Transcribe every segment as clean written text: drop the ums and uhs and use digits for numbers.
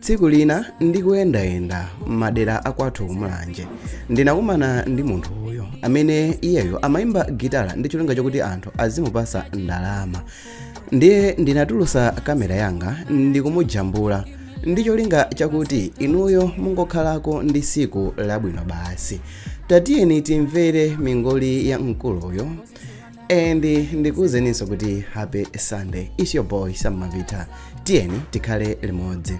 Tsiku lina ndikuyendayenda m'madera akwathu kuMulanje, ndinakumana ndi munthu uyu amene iyeyo amayimba gitala ndi cholinga chokuti anthu azimupasa ndalama. Ndiye ndinatulusa kamera yanga ndikumujambula ndi cholinga chakuti inuyo mungokhalako ndi siku labwino basi. Tatiyeni timvere mingoli ya mkuluyo and ndikuuzeninso kuti happy Sunday. It's your boy Sam Mavita. Tiyeni tikhale limodzi.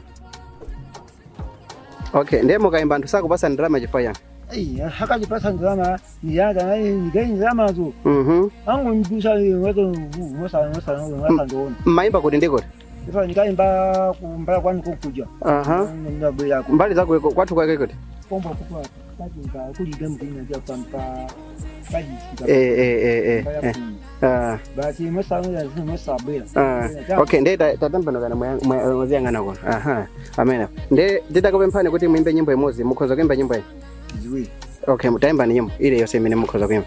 Okay, ndiye mukayimba anthu sakupasa ndalama chifukwa chani? Ei, akandipasa ndalama niyada nigei ndalamazo angu ndusa wato mosa mosa mosa ndoona. Mmayimba kuti ndi kuti? Ifa ndikaimba kumbala kwanu kokuja. Ndabwera ku Mbali zako kwathu kwake kuti? Komba kupa kati kuliga mkina ja pampa pajisika. Ah. Basi mosa mosa bwera. Ah, okay, ndiye tatembenukani muziyang'ana kuno. Aha, amene ndiye nditakupemphani kuti muimbe nyimbo imodzi, mukhoza kuimba nyimbo iyi? Ziwiri. Okay, mutaimbani nyimbo iliyonse imene mukhoza kuimba.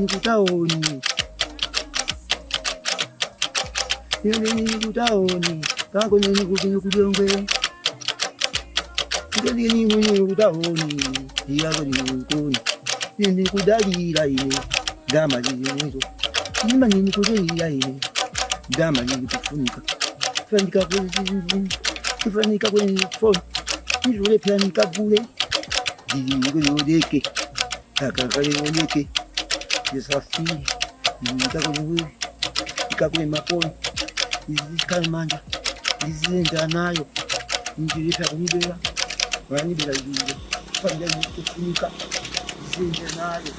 Kutaoni. Kutaoni. Kutaoni. Kakoni kujongwe. Kutaoni. Iyakoni. Kudalira ine. Gama zilizo. Nima nini kudalira ine. Gama nini kufunika. Fanika kufanika kwenye phone. Nizule pia nikagule. Ndileke. Akakaleke. Yesafi. Nikakulwe. Nikakule maponi. Izikale manja. Izinda nayo. Njirika kunibera. Wanibera izinde. Fanya kufunika. Izinda nayo.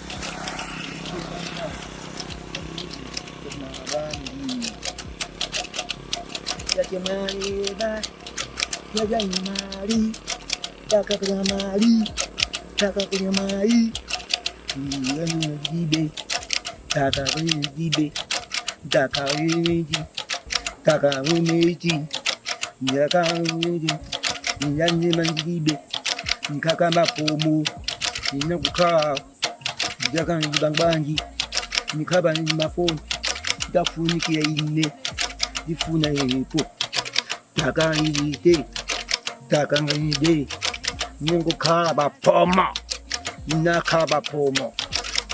Mali, mali, mali, dibe, dibe, nkakamakomo, ninakukaa, njakangibangbangi, nikhaba mafoni, ndafunikira ine, ndifuna yepo, takangide, takangide, ningukhala baphoma, ninakhala baphoma,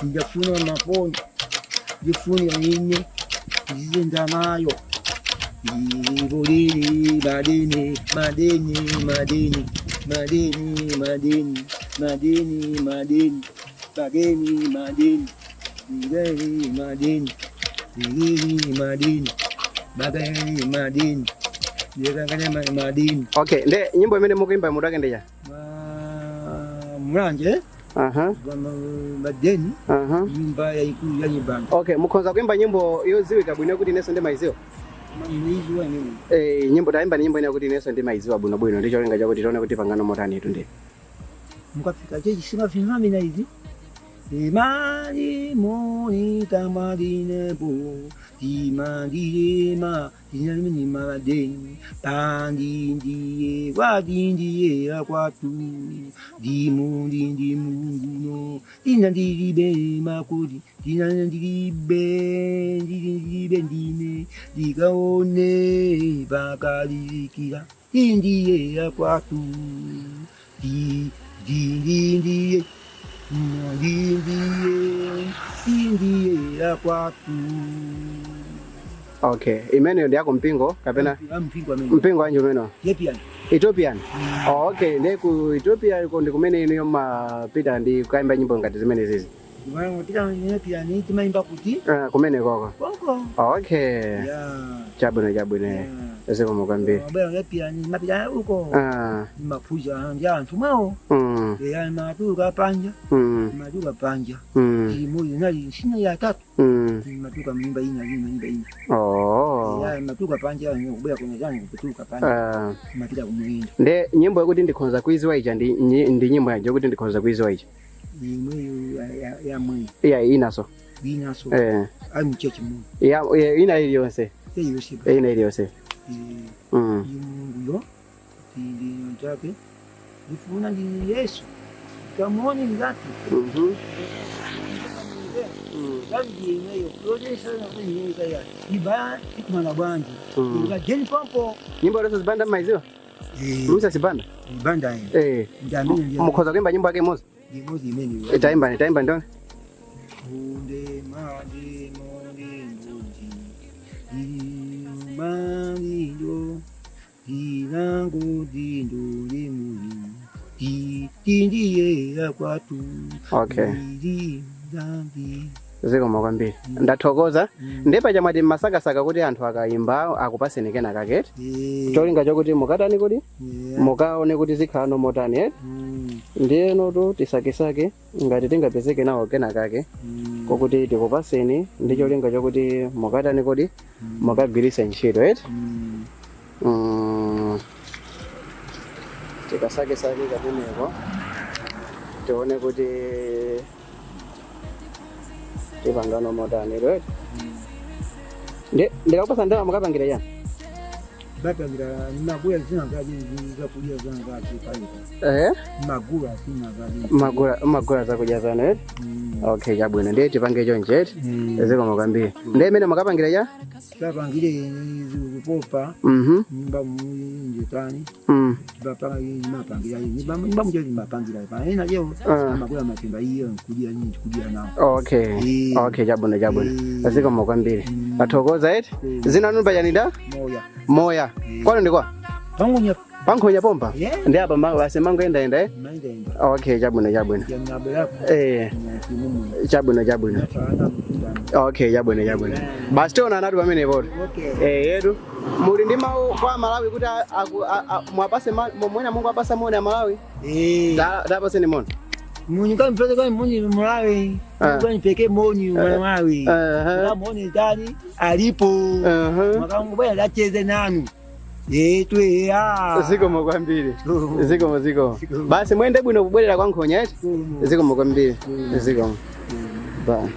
ndiyafuna mafoni, ndifuna ine, ndizinda nayo. Ibolini, madini, madini, madini, madini, madini, madini, madini, madini, madini, madini, madini, madini, madini, madini, madini, madini. Okay, nde nyimbo imene mukuimba mutu wake ndi chani? Mulanje. Madeni. Nyumba ya ikulu ya nyumbani. Okay, mukhoza kuimba nyimbo yodziwika bwino kuti inenso ndimaiziwa? Niziwa nini? Nyimbo taimba ni nyimbo ina kuti inenso ndimaiziwa bwino bwino, ndicho cholinga chakuti tione kuti pangano motani itu ndi. Mukafika chechi simafika mina izi. Imani moni tamadine bo imandire ma inalimi madeni pandi ndiye wadindiye akwatu dimu ndindi munguno dinandiribe makodi dinandiribe ndiribe ndine dikaone bakalikira indiye akwatu di di ndiye ndiye indiye akwatu. Okay, imeneyo ndi yako mpingo kapena? Mpingo amene. Mpingo wanji umene? Ethiopian. Ethiopian. Oh, okay, ndi ku Ethiopia ko ndi kumene inuyo mapita ndi kukaimba nyimbo ngati zimene zizi. Pita Ethiopian timaimba kuti? Kumene koko. Koko. Okay. Yeah. Chabwino, chabwino. Yeah. Zikomo kwambiri. Bwana Ethiopian mapita uko. Mapuja ndi anthu mwawo. Ya matuka panja. Matuka panja. Imoyo nali sina ya tatu. Matuka mimba ina mimba ina. Ya matuka panja kubera kuna zangu kutuka panja. Mapita kumwinda. Nde nyimbo yakuti ndikhoza kuiziwa ija ndi nyimbo yaje kuti ndikhoza kuiziwa ija. Imwe ya mwe. Ya inaso. Inaso. Ai mchechi mu. Ya ina iliyonse. Iliyonse. Ina iliyonse. Mungu Chake ndifuna ndi Yesu kamuone ngati yandiyeneyo yodesanakuinyeka iba ikumana bwanji ikajeni pompo. Nyimbo Lucius Banda mmaiziwa? Lucius Banda. Banda. Eh. Ndamene. Mukhoza kuimba nyimbo yake imodzi? Imodzi imene. Eh, taimbani, taimbani ndione. Munde mande monde mbunji imanindo dinango dindo limuni ditindiyera kwatu. Okay. Ndidambi. Zikomo kwambiri, ndathokoza. Ndiye paja mwati mmasakasaka kuti anthu akayimba akupaseni kena kaketi, cholinga chokuti mukatani, kuti mukaone kuti zikhala motani, eti? Ndiyenotu tisakesake ngati tingapezeke nawo kena kake kokuti tikupaseni ndi cholinga chokuti mukatani, kuti mukagwiritse ntchito, eti? Tikasakesake kameneko tione kuti tipangano motani, eti? Ndikakupasa ndalama mukapangira chani? Bapangira magula zinangaji zakulya zangaji paika. Eh? Magula zinangaji. Magula, magula zakudya zanu, eti? Okay, chabwino, ndiye tipange chonchi, eti? Zikomo kwambiri. Ndiye imene mukapangira cha Tapangire kupopa nyumba munjetani. Mapangira nyumba muje mapangira paena leo. Magula matemba iyo nkudia nini kudia nao. Okay. Okay, chabwino, chabwino. Zikomo kwambiri. Athokoza, eti? Zina numba yanida? Moya. Moya. Kwanu ndikwa? Pangunya. Pankhonya pompa? Yeah. Ndi apa basi mangoyendayenda, eh? Maendenda. Okay, chabwino, chabwino. Yanabela. Eh, chabwino, chabwino. Okay, chabwino, chabwino. Basi tiona anatu pamenepo. Okay. Eh, yetu muli ndi mawu kwa Malawi kuti mwapase mwena Mungu apasa moni a Malawi. Eh. Tapaseni moni. Muni kampeke kwa moni Malawi. Ah. Kwa moni Malawi. Moni tani alipo. Makangu bwana lacheze nanu. Eh twe ya. Zikomo kwambiri. Zikomo, zikomo. Basi mwende bwino kubwerera kwa Nkhonya, eti? Zikomo kwambiri. Zikomo. Bye.